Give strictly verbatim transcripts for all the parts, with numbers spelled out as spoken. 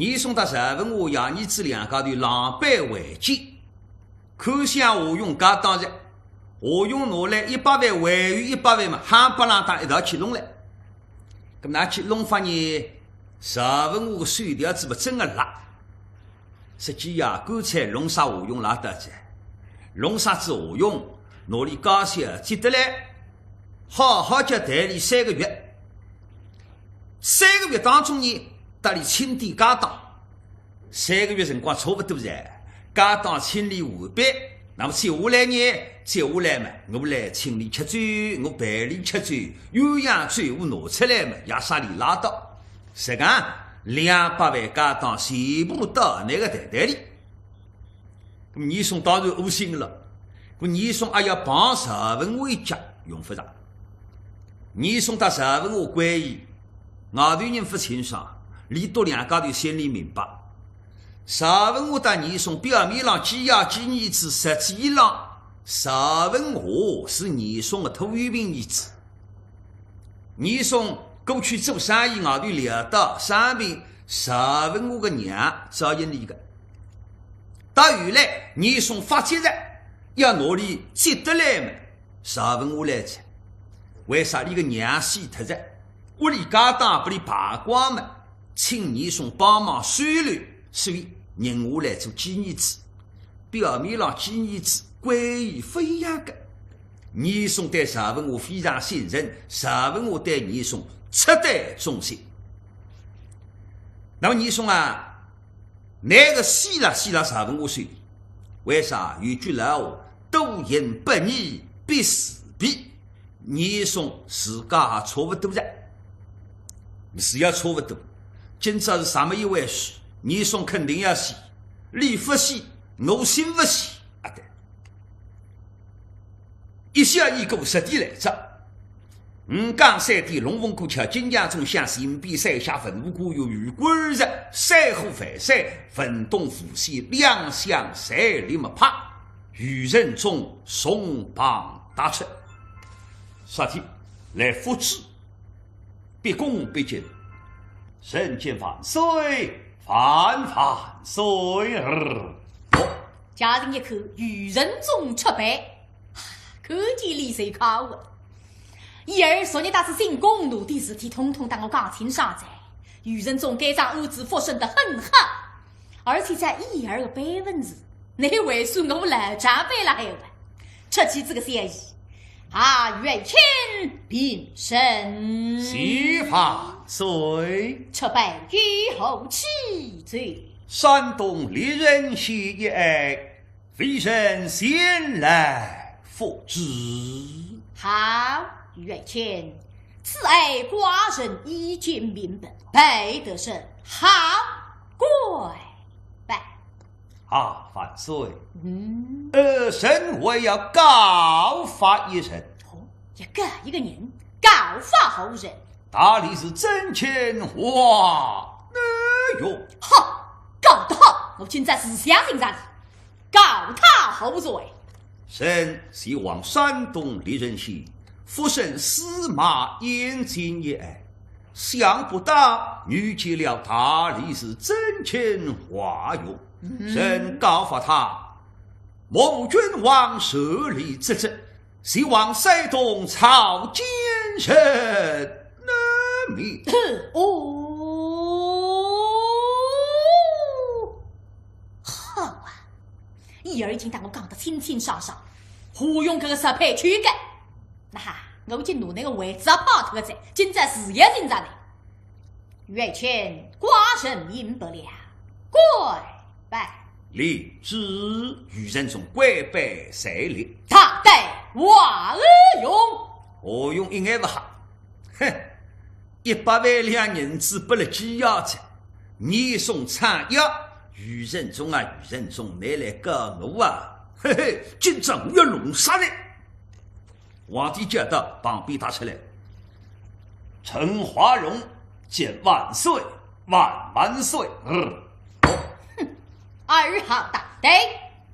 严嵩搭赵文华爷儿子两家头狼狈回见，看相夏勇家当着，夏勇拿来一百万，还有一百万嘛，夯不啷当一道去弄来。搿么哪去弄法呢？赵文华个手条子勿真个辣，实际呀，干脆弄杀夏勇拉倒哉，弄杀仔夏勇，拿俚家小接得来，好好叫待俚三个月。三个月当中呢，搭俚清点家当。三个月辰光差勿多哉，家当清理完毕，那么接下来呢？接下来嘛，我来请俚吃酒，我陪俚吃酒，鸳鸯酒壶拿出来嘛，也杀俚拉倒。实梗两百万家当全部到倷个袋袋里。 搿么严嵩当然窝心了。搿么严嵩阿要帮赵文华一脚，用勿着。严嵩搭赵文华关系，外头人勿清爽，俚笃两家头心里明白。赵文华搭严嵩表面浪寄爷寄儿子，实际浪赵文华是严嵩个拖油瓶儿子。 严嵩过去做生意外头聊到生病，赵文华个娘照应俚个。到后来严嵩发迹哉，要拿俚接得来嘛，赵文华来哉。为啥？俚个娘死脱哉，屋里家当拨俚败光嘛，请严嵩帮忙收留，所以认下来做寄儿子。 表面浪寄儿子，关系勿一样个。严嵩对赵文华非常信任，赵文华对严嵩赤胆忠心。那么严嵩啊，倷个死了，死了赵文华手里。为啥？有句老话，多行不义必自毙。 严嵩自家也差勿多哉，是也差勿多。今朝是啥么一回事？严嵩肯定要死，俚勿死，我心勿死。啊对，一歇一个实地来哉。五更三点，龙凤鼓敲，金锁钟响，前边山下文武官员，鱼官人，山呼万岁，文东吴西两相随立么啪，余仁宗从旁踏出。 啥体？来复旨，毕恭毕敬，参见万岁，万万岁！哦，家人一看，余仁宗出班，看见俚就吓坏。伊儿昨日搭仔进宫，奴的事体统统搭我讲清爽哉。余仁宗该桩案子复审得很好， 而且在伊儿个辈分是，倷还算我老长辈了还哇？出去这个小姨，啊，愿请平身。谢万岁。出班有何启奏？山东历任县一案，微臣前来复旨。好，愿请。 此案寡人已经明白，白得是好官办。啊，万岁！嗯，呃，臣还要告发一人。哦，要告一个人，告发何人？大理寺曾庆华，哪有？好，告得好，我今朝自相寻上你。 告他何罪？臣前往山东历任县，复审司马延进一案，想不到遇见了大理寺曾庆华哟。臣告发他，目无君王，手里执政，前往山东朝见人。难免。哦，好啊，伊儿已经搭我讲得清清爽爽，何用搿个啥配去个？那哈，我已经拿那个位置也摆脱个哉，今朝是也寻着呢。 愿请寡人明白了，跪拜。领旨。余仁宗跪拜在列。大胆王夏勇！夏勇一眼勿吓，哼，一百万两银子拨了寄爷哉，严嵩唱呀，余仁宗啊，余仁宗，倷来告我啊，嘿嘿，今朝我要弄杀倷。 皇帝接到旁边踏出来，陈华荣见万岁，万万岁。嗯，哼，二号大胆，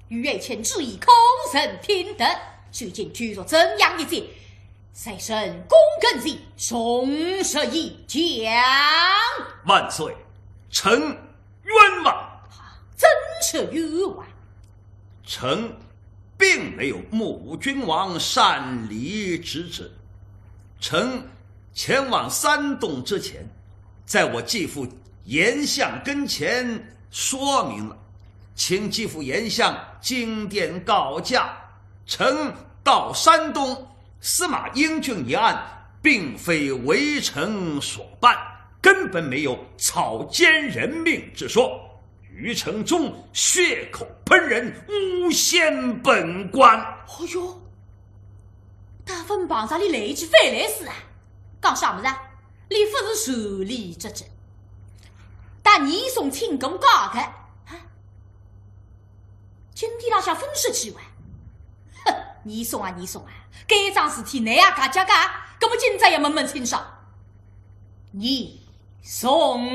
御前之意可曾听得？如今居若怎样一计？在臣躬耕于从实以讲。万岁，臣冤枉！真是冤枉！臣并没有目无君王擅离职责。臣前往山东之前，在我继父颜相跟前说明了，请继父颜相进殿告假。臣到山东，司马英俊一案并非为臣所办，根本没有草菅人命之说。于陈忠血口喷人，诬陷本官。哦哟，大文帮啥里来一句反来事啊？讲啥么子啊？你不是受理这这，但严嵩请过假个啊？今天老想分析起来，哼，严嵩啊，严嵩啊，该桩事体你也嘎加嘎，那么今朝也问问清爽。你 宋。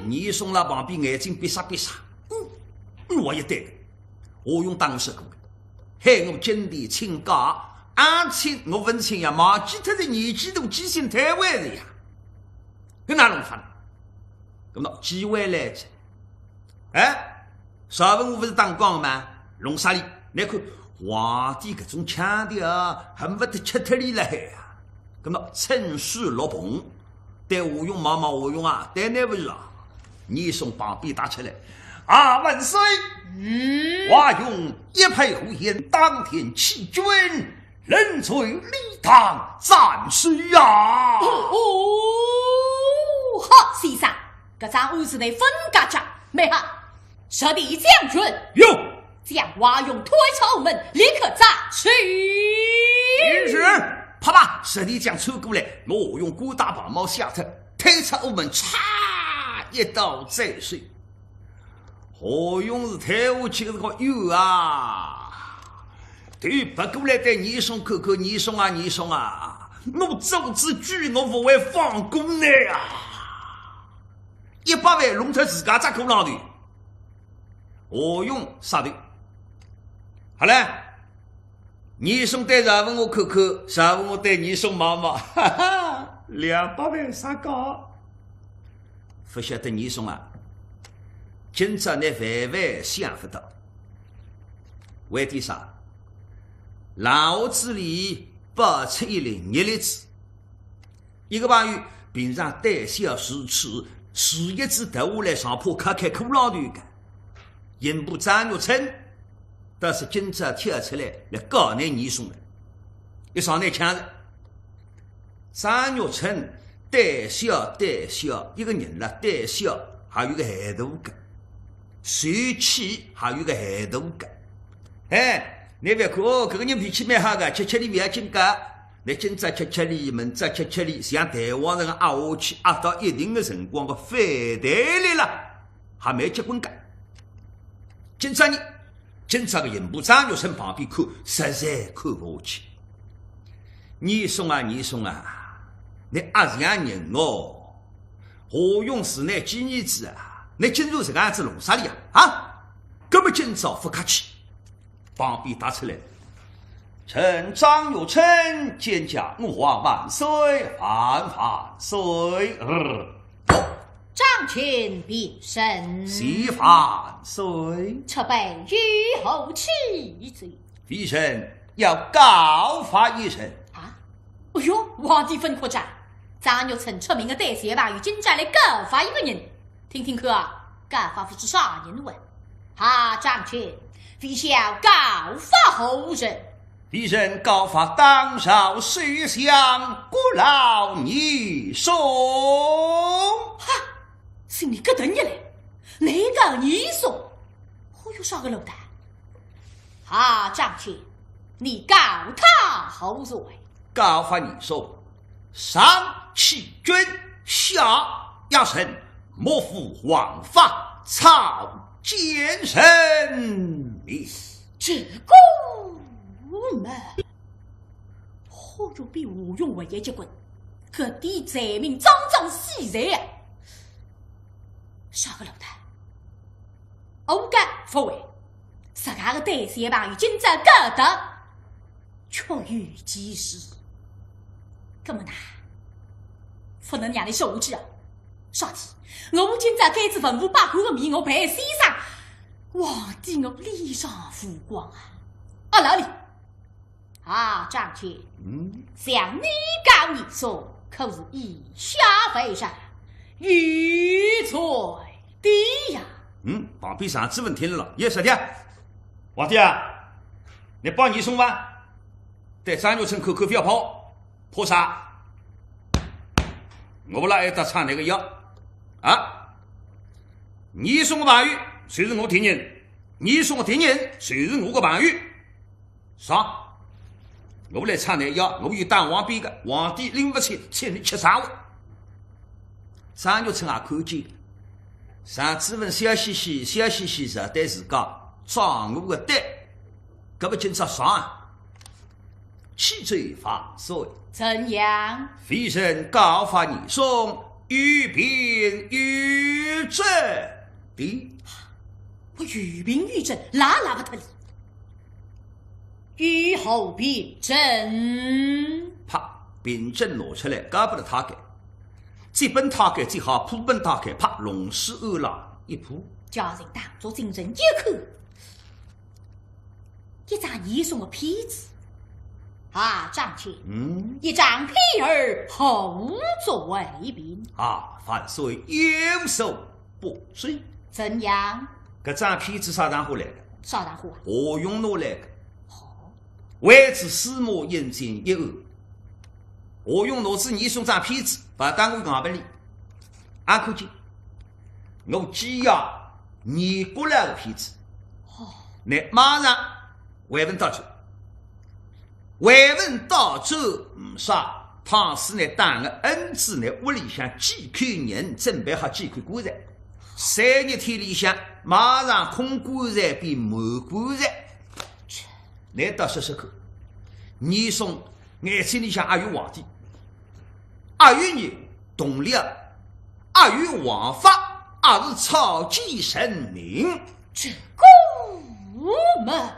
严嵩辣旁边眼睛闭煞闭煞。嗯，我也对个，何勇当时讲个，喊我今天请假，阿请我勿请呀，忘记脱仔年纪大记性太坏了呀。搿哪弄法呢？搿么机会来哉。哎，赵文华勿是打光吗？弄啥哩？你看皇帝搿种腔调，恨勿得吃脱俚了海啊。 搿么趁势落篷，对何勇望望，何勇啊，对倷勿是啊？严嵩旁边踏出来，啊，万岁！嗯。华勇一派胡言，当庭欺君，人罪理当斩首啊！哦，好，先生，搿桩案子呢，分家讲，蛮好。 实地将军。有。将华勇推出午门，立刻斩首。是。啪啪，实地将穿过来，拿何勇官带白帽卸脱，推出午门，嚓，一刀斩首。何勇是推下去搿个冤啊，头别过来对严嵩看看，严嵩啊，严嵩啊，我做仔鬼，我勿会放过倷啊！ 一百万弄脱自家只骷髅头。何勇杀头。好了，严嵩对赵文华看看，赵文华对严嵩望望，哈哈，两百万杀光。勿晓得严嵩啊，今朝倷万万想勿到。为点啥？冷河之里爆出一粒热粒子。 一个朋友平常胆小如鼠，是一记头下来上铺开开骷髅头个，刑部张玉成，倒是今朝跳出来来告倷严嵩了，一上来抢了。张玉成胆小胆小，一个人了胆小，还有个害大个，受气还有个害大个。哎，倷覅看哦，搿个人脾气蛮好个，吃吃力覅紧个。 倷今朝吃吃力，明朝吃吃力，像弹簧实梗压下去，压到一定的辰光个反弹力了，还蛮结棍个。今朝呢，今朝个刑部张玉成旁边看，实在看勿下去。严嵩啊，严嵩啊，倷阿像人哦，何勇是倷干儿子啊，倷竟然实梗样子弄杀俚啊？啊？搿么今朝勿客气。 旁边踏出来。臣张玉成见驾，吾皇万岁万万岁！呃，张乾平身。谢万岁。出拜有何启奏？微臣要告发一人。啊？哎哟，皇帝勿哭哉，张玉成出名个胆小朋友，今朝来告发一个人。 听听看啊，告发勿知啥人喂？哈，张乾，你想告发何人？微臣告发当朝首相郭老严嵩。哈，心里咯噔一来，倷告严嵩，嚯哟，啥个路道？哈，张乾，你告他何罪？告发严嵩， 上欺君，下压臣，目无王法，草菅人命。这个嘛，何勇比何勇还要结棍，搿点罪名桩桩死罪啊！啥个路道？我告勿会，自家个胆小朋友今朝告得， 确有其事。搿么呐，勿能让伊说下去啊！啥体？我今朝该仔文武百官个面，我陪先生，皇帝我脸上无光啊！啊，老李，啊，张乾，嗯？像你告严嵩，可是以下犯上，有罪的呀。嗯，旁边常子文听了，也说的，皇帝啊，你帮严嵩吧，对张玉成口口不要跑。 怕啥？我辣埃搭撑倷个腰啊！严嵩个朋友就是我敌人，严嵩个敌人就是我个朋友。啥？我来撑倷腰，我有打横边个，皇帝拎勿清，请倷吃生活。张玉成也看见，常子文笑嘻嘻，笑嘻嘻，实在自家撞我个对，搿么今朝爽啊！ 启奏万岁。怎样？微臣告发严嵩，有凭有证的。我有凭有证，拉拉勿脱哩。有何凭证？啪，凭证拿出来，交拨了太监。这本太监最好，普本太监，啪，弄死二郎一铺。家人当作精神一看， 一张严嵩个片子。啊，张乾，嗯？一张片儿何足为凭？啊，万岁有所不知。怎样？搿张片子啥场化来个？啥场化啊？夏永拿来个。好。为仔司马应进一案，夏永拿仔严嵩张片子，勿当我硬勿哩。阿看见？ 我寄呀，严阁老个片子。哦。倷马上回文到奏。回文到奏，呒啥，倘使倷打个恩子，倷屋里向几口人准备好几口棺材，三日天里向马上空棺材变满棺材。倷倒说说看，严嵩眼睛里向阿有皇帝， 阿有倷同僚，阿有王法，阿是草菅人命。这个嘛，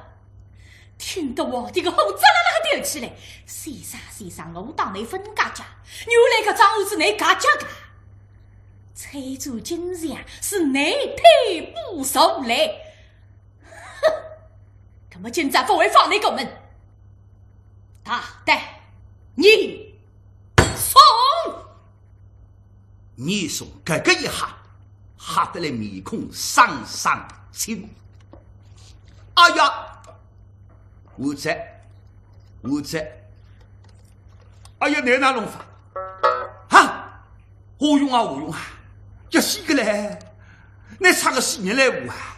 听得皇帝个火辣辣辣个吊起来。先生，先生，我当倷勿合格，原来搿桩案子倷合格个。崔州金像是倷配不上来。 哼，搿么今朝勿会放倷过门。大胆，严嵩！严嵩搿个一吓，吓得来面孔丧丧青。哎呀，我在，我在。哎呀，倷哪弄法？哈！ 夏永啊，夏永啊，要死个嘞！倷差个死人来活啊！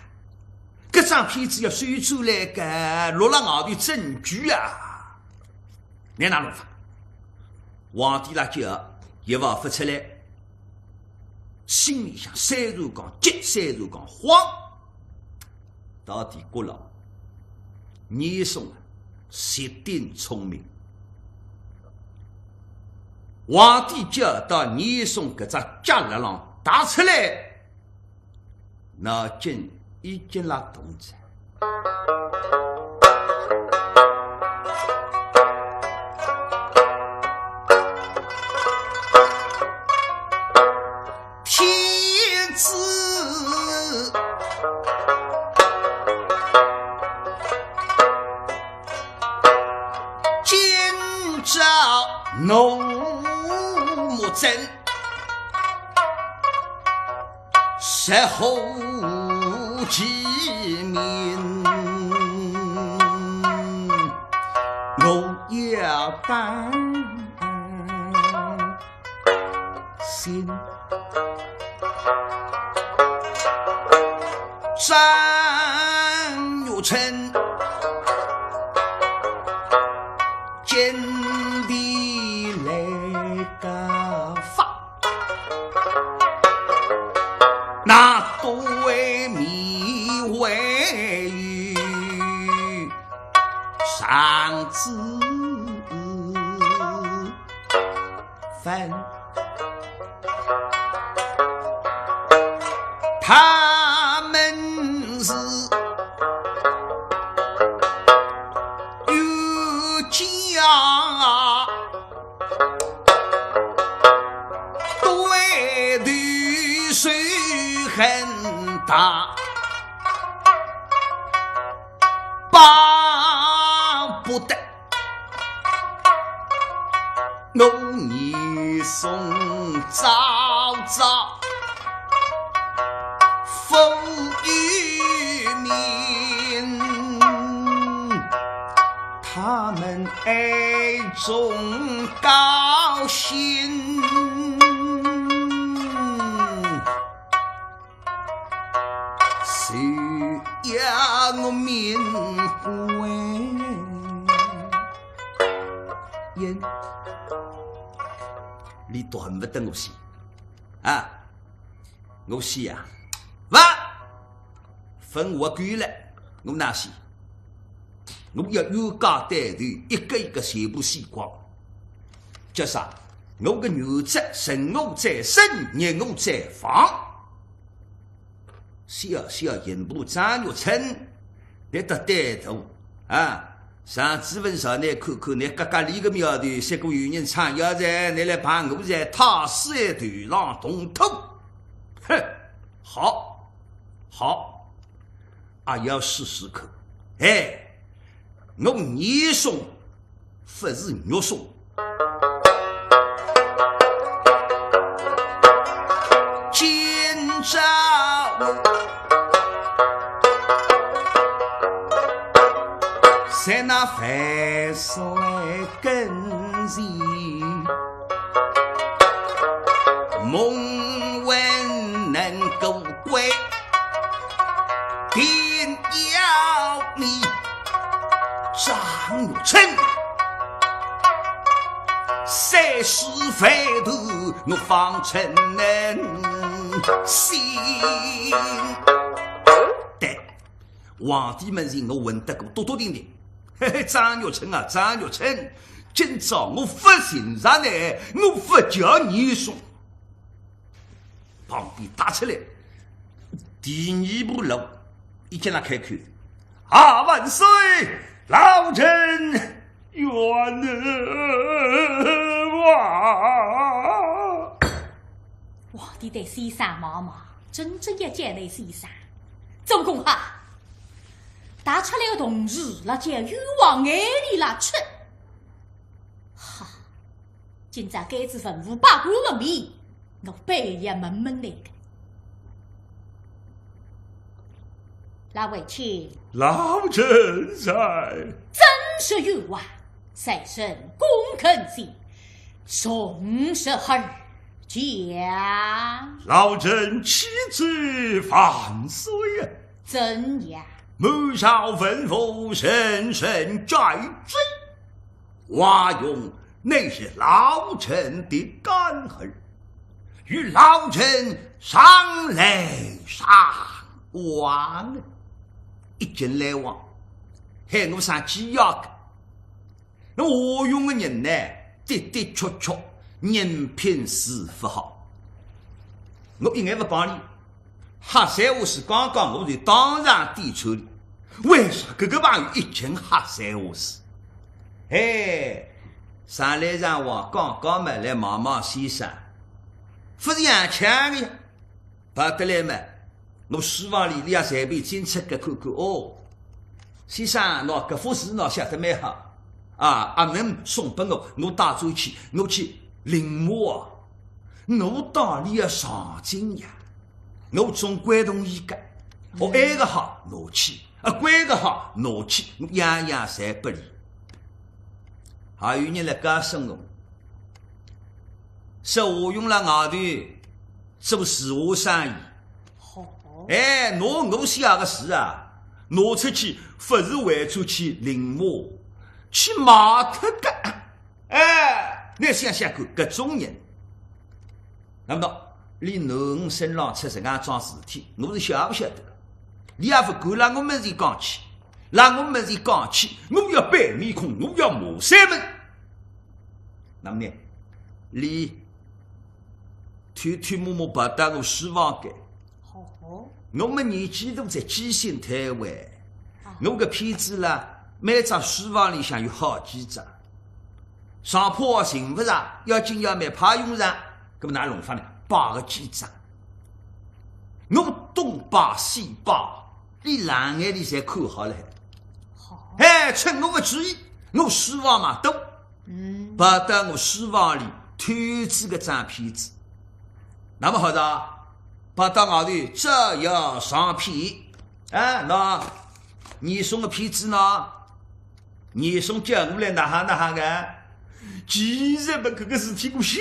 搿张片子要收出来个，落辣外头证据啊！倷哪弄法？皇帝辣叫，也挖勿出来，心里向虽然讲急，虽然讲慌。 到底觉着严嵩啊，绝顶聪明。皇帝叫到严嵩搿只脚辣浪踏出来，脑筋已经辣动哉。 天子今朝怒目睁，是何其名？我要当 心。张玉成，见地来个法，那对面还有常子 分。他们是有家对头我严嵩早早分有名，他们暗中高兴。 谁呀我命官人，你都恨不得我死啊！我死呀！哇！分我够了，我哪死？我要冤家对头，一个一个全部死光。叫啥？我个原则，成我者生，灭我者亡。 小小刑部张玉春，立得对头啊！上知文，上来看看，拿格格里个苗头，结果有人唱要哉，拿来碰我哉，太师爷头上动土。哼，好，好，也要试试看。哎，我严嵩 不是肉松。今朝我在那万岁跟前，蒙混能够归。 定要你张玉春三世回头，我方称能信。对，皇帝面前我混得过笃笃定定。嘿嘿，张玉春啊，张玉春，今朝我不寻着你，我不叫严嵩。 旁边踏出来，第二步路，一进来开口：“啊，万岁，老臣冤枉！”皇帝对先生望望，真正要叫俚先生。总共哈，踏出来个同时，辣叫冤枉眼泪辣出。哈， 今朝该仔文武百官个面，我必要问问俚个。老爱卿，老臣在。朕是冤枉，在臣躬耕细，从实而讲。老臣启奏万岁呀！怎样？满朝文武人人皆知， 华容乃是老臣的干儿，与老臣常来常往。一进来往，喊我上鸡鸭个。那华容个人呢，的的确确人品是不好。我一眼勿帮俚， 瞎三胡四讲讲，我就当场点穿俚。为啥？搿个朋友一群瞎三胡四。哎，上来让我讲讲嘛，来望望先生，勿是洋腔个呀，勿得来嘛。我书房里里也随便进出个看看哦。先生，喏，搿幅字喏，写得蛮好啊，阿能送拨我，我带转去，我去临摹啊。我当俚要上进呀。 我总归同意个，我哀个好拿去，啊，乖个好拿去，我样样侪拨俚。还有人来告诉我，说华容辣外头做字画生意。好。哎，拿我写个字啊，拿出去，勿是为出去临摹，去卖脱个。 哎，倷想想看，搿种人，那么俚囡儿身浪出实梗桩事体，我是晓勿晓得个。俚也勿敢辣我面前讲起，辣我面前讲起，我要板面孔，我要骂三门。那么呢，俚 偷偷摸摸跑到我书房间。哦。我么年纪大哉，记性太坏。啊。我个片子啦，每只书房里向有好几张。上铺寻勿着，要紧要慢派用场，搿么哪弄法呢？摆个几张。我东摆西摆，俚冷眼里侪看好了。好。哎，趁我勿注意，我书房嘛多，嗯，跑到我书房里偷仔搿张片子。那么好哉，跑到外头照样上片。啊，喏，严嵩个片子呢？严嵩叫我来哪哈哪哈个？其实嘛，搿个事体我晓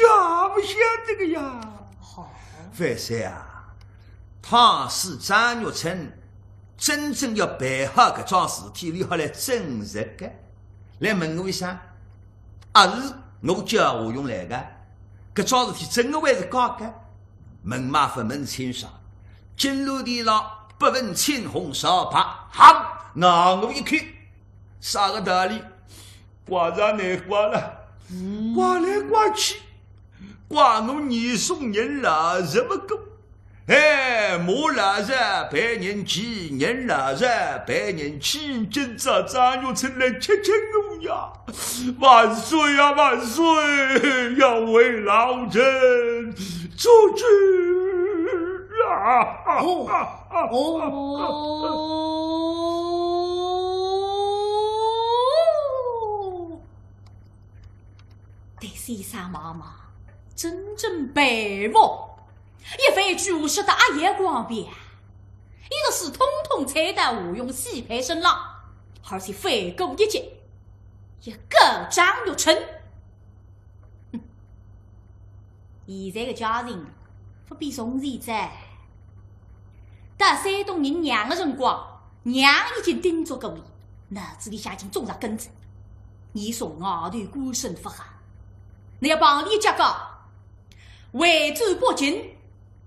勿晓得个呀？好。万岁啊，倘使张玉春真正要办好搿桩事体，伊好来证实个，来问我一声。啊，是，我叫何勇来个，搿桩事体真个还是假个？问嘛勿问清爽，金銮殿上不问青红皂白，好，咬我一口。啥个道理？怪上难怪了，怪来怪去，怪我严嵩人老实勿过。哎，马老实办人奇，人老实办人奇，今朝张玉春来吃吃我呀！万岁呀，万岁！要为老臣做主啊！哦，哦。 对先生望望，真正佩服，一番句话说得阿也光边，伊个书统统猜到何勇死配身浪，而且翻过一节，一个张玉春。哼，现在个家庭勿比从前哉。到山东寻娘个辰光， 娘已经叮嘱过伊，脑子里向已经种着根子。伊从外头官身勿好，侬要帮伊结交，回转北京，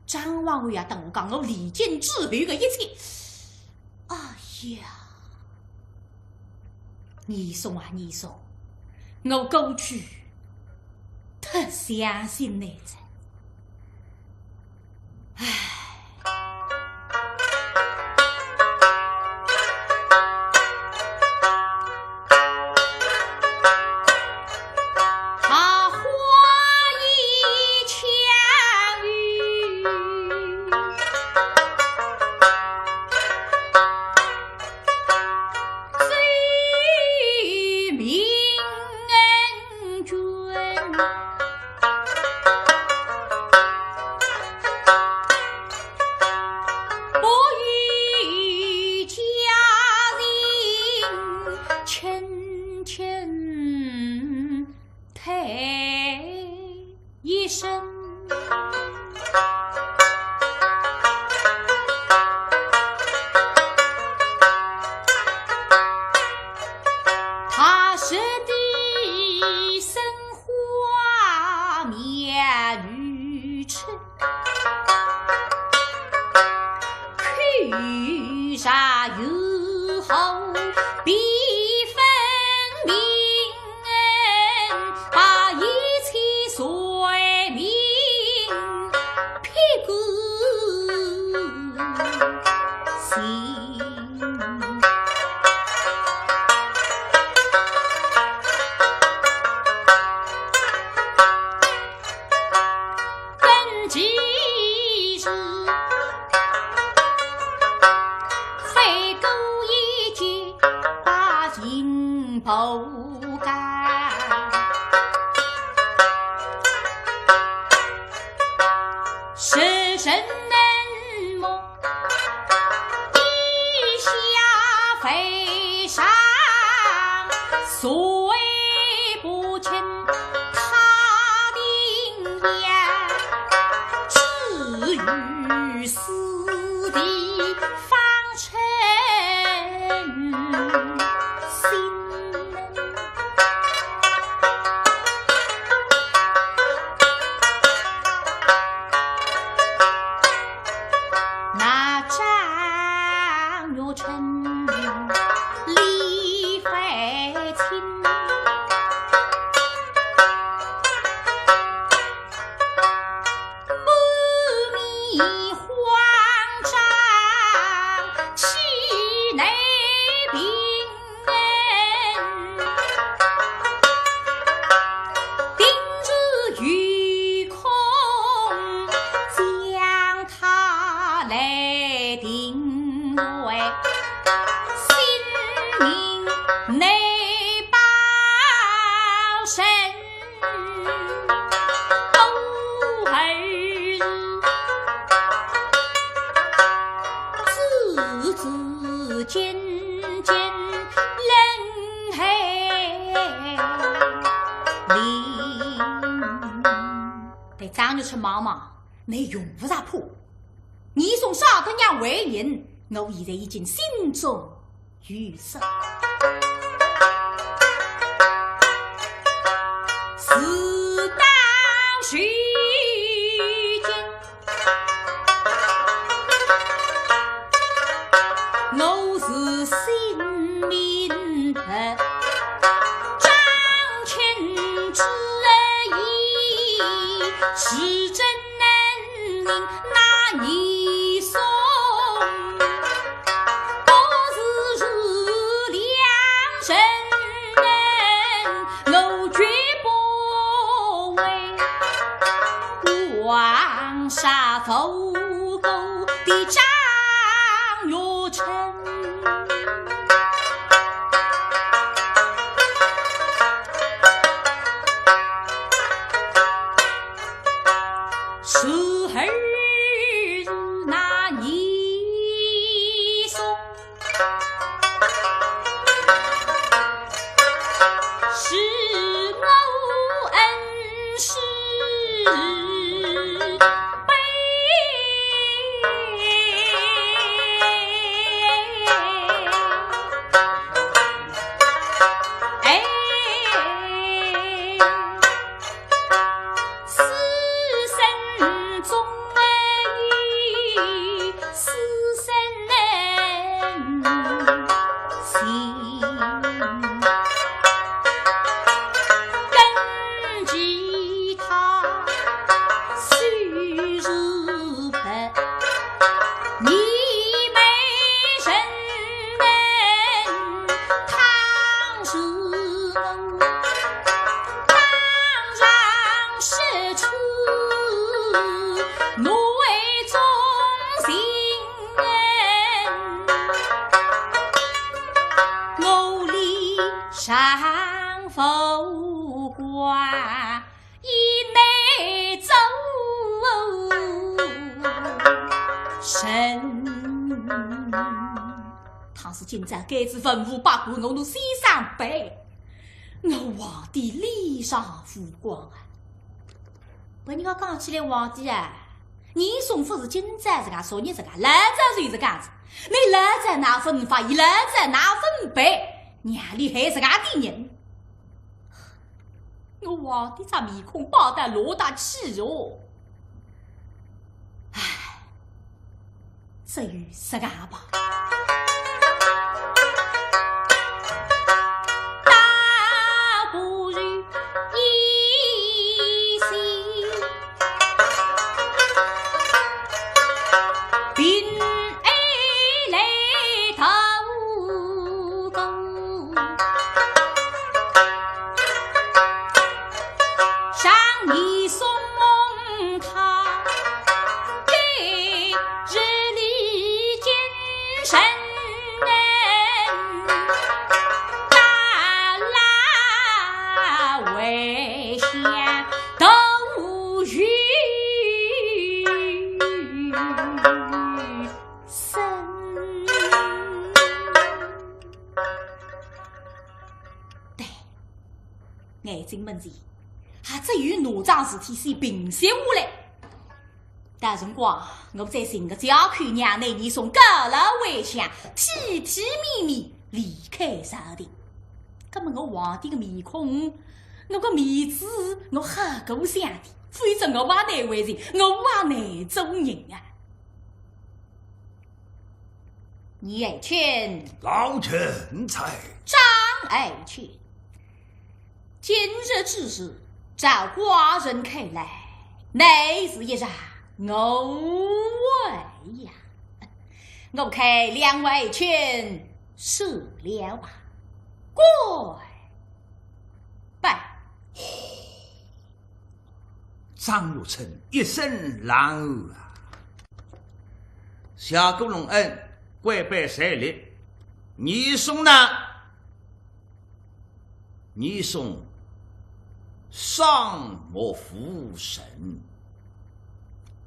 张王爷要搭我讲我离京之后个一切。哎呀，严嵩啊，严嵩，我过去太相信侬哉。 唉。桃花一腔雨，最明君。 不与家人轻轻谈一声。 他是的生花面如春，口上有好比分明，把一切说明。 屁股心。本其实，非故意间把情不甘。 时辰能么，一下飞上，谁不见他的眼，至于死地方 称心。那张玉春李妃亲，身不后事，字字间间冷汗淋。对张玉春望望，倷用勿着怕。严嵩杀脱娘为人，我现在已经心中 有数。事到如今，我是心明白，张卿之意，是真 那严嵩，不是是两人，我绝不为王杀父过的张玉春。 是儿那严嵩，是我恩师辈。哎。 师生忠义，师生情。根基他虽是薄，你们人人 倘是我当场失去我为忠心人，我理上无官 以内奏臣。倘使今朝该仔文武百官我拿先生办，我皇帝脸上无光啊！拨人家讲起来皇帝啊，严嵩勿是今朝自家，昨日自家，老早就自家子，倷老早哪分发，伊老早哪分办，娘里害自家的人。 我皇帝只面孔摆得落得去哦。唉，只有自家吧。倒不如一心平安来投 上一送他，今日里见神人，大拉为下都有神。 对，眼睛门前，还只有哪桩事体先平息下来。到辰光，我再寻个借口让那严嵩告老还乡，体体面面离开朝廷。葛么我皇帝个面孔，我个面子，我好过相点，否则我也难为情，我也难做人啊。 严爱卿。老臣在。张爱卿，今日之事，照寡人看来，乃是一场误会呀。我看两位爱卿，赦了吧。跪拜。 张玉春一声冷汗啊，谢过隆恩，跪拜谢礼。严嵩呢？严嵩双目无神，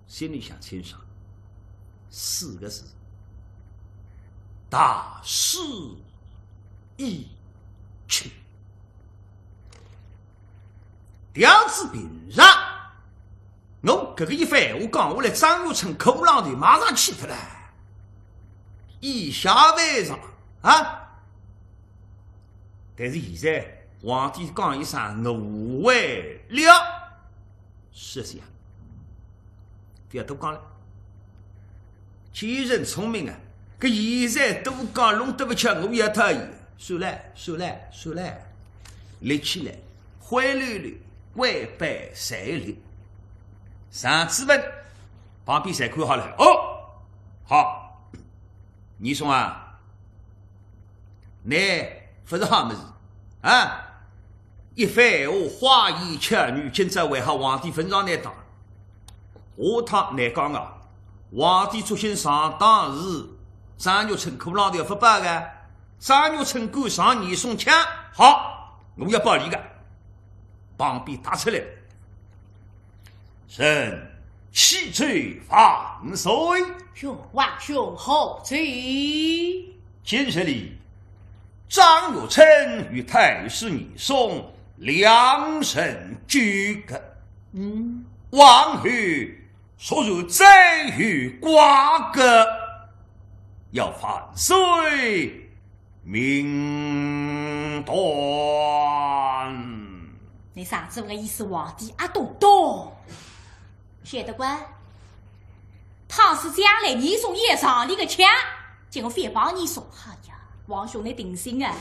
心里想清爽，四个字：大势已去。调仔平常，我搿个一番闲话讲下来，张玉成骷髅头马上气脱了，以下犯上啊！但是现在皇帝讲一声我会了，是这样，不要多讲了。奸臣聪明啊，搿现在多讲弄得勿巧，我也讨厌。算了，算了，算了，立起来，灰溜溜，跪拜三立。上子文，旁边侪看好了。哦，好，严嵩啊，倷勿是好物事啊！一番闲话花言巧语，今朝还好皇帝勿让倷当。下趟难讲啊，皇帝作兴上当是张玉成骷髅头勿摆个，张玉成敢上严嵩腔，好，我要摆俚个。旁边踏出来，臣启奏万岁。哟，皇兄何奏？今日里，张玉成与太师严嵩两人纠葛，嗯，往后 说是再有瓜葛，要万岁明断。倷上子文个意思，皇帝阿懂懂？晓得个，倘使将来严嵩也上俚个腔，叫我反帮严嵩。哎呀，皇兄倷定心啊！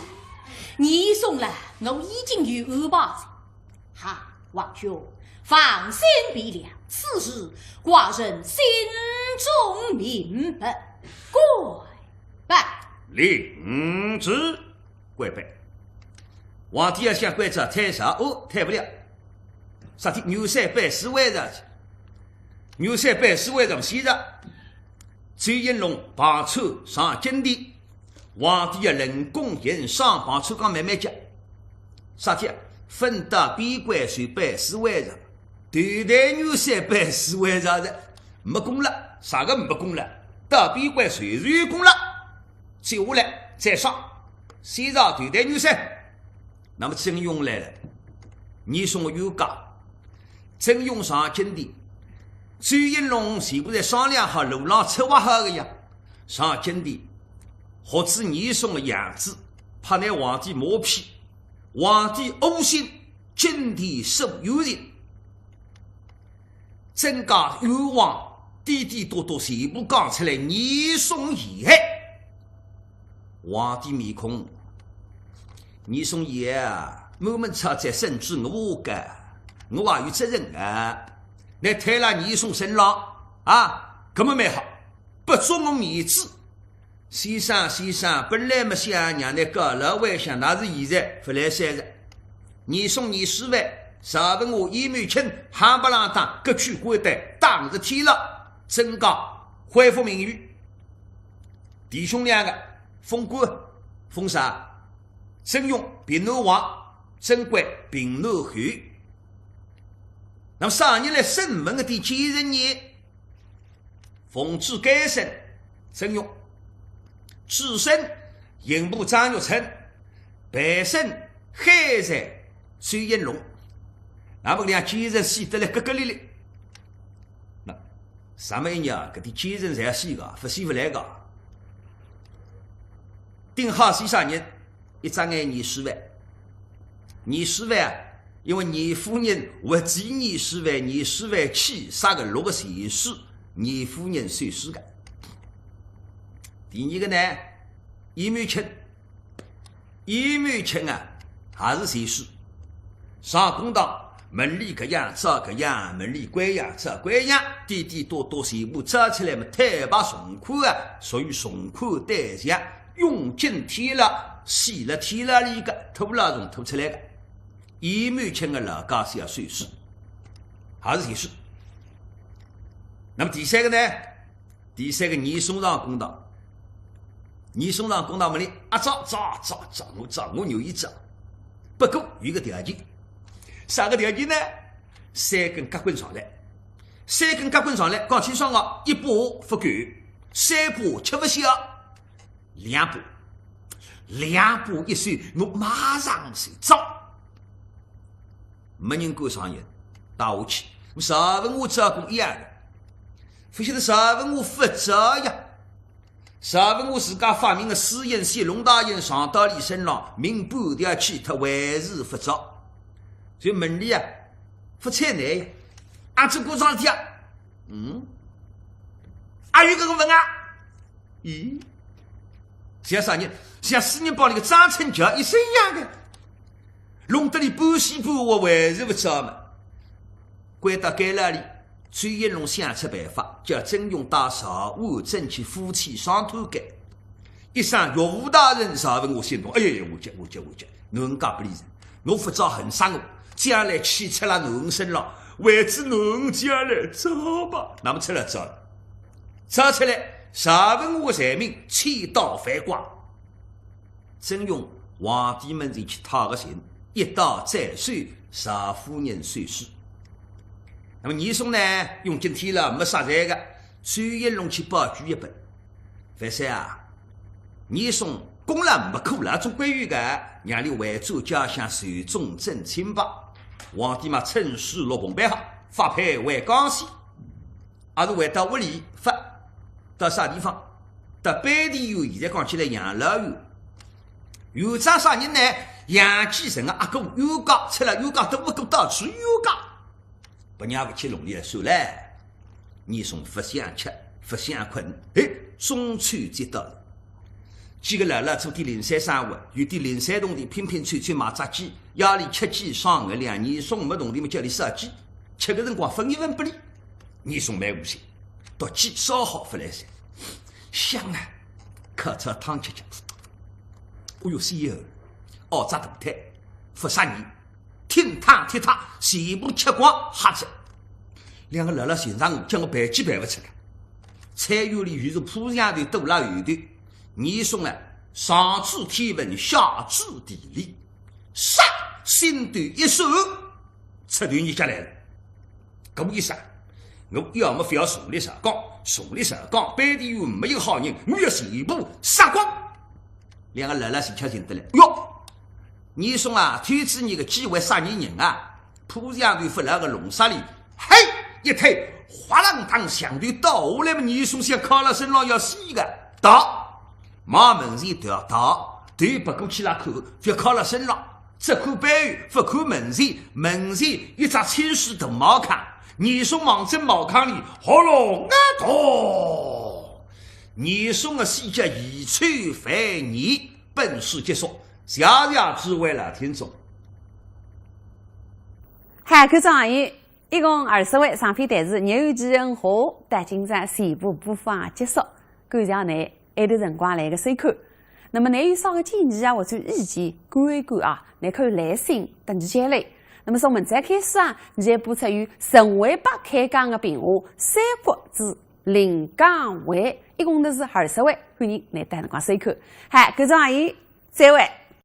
严嵩啦，我已经有安排哉。 哈，皇兄，放心便了，此事寡人心中明白。跪拜。领旨。跪拜。皇帝要想跪着，退啥？哦，退勿了。啥体？元帅班师回朝去。元帅班师回朝，先着。周应龙、彭琛上金殿， 皇帝要论功行赏，彭琛讲慢慢叫。啥体？勿到边关就班师回朝，头戴元帅班师回朝哉，没功了，啥个没功了？到边关随时有功了，接下来再赏，先上头戴元帅。那么曾荣来了，严嵩冤家，曾荣上金殿，周应龙全部侪商量好，路浪策划好个呀。 上金殿，学仔严嵩个样子，怕拿皇帝马屁。皇帝窝心，金殿所有人，曾家冤枉，点点滴滴全部讲出来，严嵩陷害。皇帝面孔，严嵩也啊，满门抄斩，甚至我个，我也有责任啊。倷推辣严嵩身浪啊，搿么蛮好。 不足我面子。先生，先生，本来么想让倷告老还乡，那是现在勿来三哉。严嵩严世蕃，赵文华、鄢懋卿，夯不啷当，各取关单，打入天牢，曾家恢复名誉。弟兄两个，封官，封啥？曾荣平南王，曾贵平南侯。那么啥人来审问个？点奸臣呢？ 奉旨监生曾荣，主审刑部张玉成，陪审海罪周应龙。那么两奸臣死得来咯咯哩哩。那啥么一日啊，搿点奸臣侪要死个，勿死勿来个。定好死啥人？ 一只眼严世蕃。严世蕃啊，因为严夫人活祭严世蕃，严世蕃气杀个六个钱书，严夫人手书个。第二个呢，鄢懋卿。鄢懋卿啊，也是钱书。上公堂，门里搿样找搿样，门里关样找关样，点点滴滴全部找出来么，坦白从宽啊，属于从宽对象。 用尽天牢，死了天牢里个，拖牢虫拖出来个。鄢懋卿个老家是要收尸，还是收尸。那么第三个呢？第三个严嵩上公堂，严嵩上公堂问俚，阿招招招招，我招，我愿意招。不过有一个条件，啥个条件呢？三根夹棍上来，三根夹棍上来，讲清爽个，一把勿够，三把吃勿消，两把，两把一收，我马上就招。没人敢上人，打下去，我赵文华招供一样个，勿晓得赵文华勿招呀。 赵文华自家发明个私印，写龙大印上到俚身浪，命半条去脱，还是勿招。就问俚啊，勿睬难呀，阿做过桩事体啊？嗯，阿有搿个问啊？咦，像啥人？像死人包里个张春桥一身一样个。 弄得俚半死半活，还是勿招嘛。关到监牢里，周应龙想出办法，叫曾荣带赵婉贞去夫妻商谈间。一声岳父大人，赵文华心动，哎呀，我讲，我讲，我讲，侬介勿理人，侬勿招恨煞我，将来气出了侬身浪，为仔侬将来招吧。那么出来招了，招出来，赵文华罪名千刀万剐。 曾荣皇帝面前去讨个情，一刀斩首，赵夫人受死。那么严嵩呢，用尽天了，没杀罪个，周应龙去保举一本。万岁啊，严嵩功劳没苦劳，总归有个，让俚回转家乡寿终正寝吧。皇帝嘛，趁势落篷办好，发配回江西。 还是回到屋里？勿，到啥地方？到蓓田县，现在讲起来养老院。院长啥人呢？杨继成个阿哥，冤家，出了冤家都勿顾，到处冤家。拨娘勿去弄俚了，算了。严嵩勿想吃，勿想困，哎，中秋节到了。几个老老做点零散生活，有点零散铜钿，拼拼凑凑买只鸡，夜里吃鸡赏月亮，严嵩没铜钿么叫俚烧鸡，吃个辰光分一分拨俚。 严嵩蛮无心，到鸡烧好勿来三，香啊，烤只汤吃吃。哦哟，鲜哦，熬只大汤，勿杀人，听汤听汤，全部吃光，吓着。两个老老寻着我，叫我赔鸡赔勿出个。菜园里又是破墙头、土拉后头，严嵩啊，上知天文，下知地理，杀心头一酸，出头日脚来了。 搿么一杀，我要么覅重立朝纲，重立朝纲，蓓田县没一个好人，我要全部杀光。两个老老是吃进得来。哟，严嵩啊，偷仔伲个机会杀伲人啊，破墙头勿来个弄杀俚，嘿，一推，哗啦当，墙头倒下来么，严嵩想敲了身浪要死个，倒，往门前倒，倒，头别过去了看，覅敲了身浪。 只看背后，勿看门前，门前一只青石大茅坑，严嵩望准茅坑里，哗啦啊倒！严嵩个死叫遗臭万年，本书结束，谢谢诸位老听众。嗨，观众朋友，一共二十回长篇弹词《牛记恩仇》，到今朝全部播放结束，感谢㑚。 埃段辰光来个收看。那么，㑚有啥个建议啊，或者意见，观后感啊，㑚可以来信搭伲交流。那么从明朝开始啊，伲还播出由陈伟伯开讲个评话《三国志临江会》，一共呢是二十回，欢迎㑚到辰光收看。好，观众朋友，再会。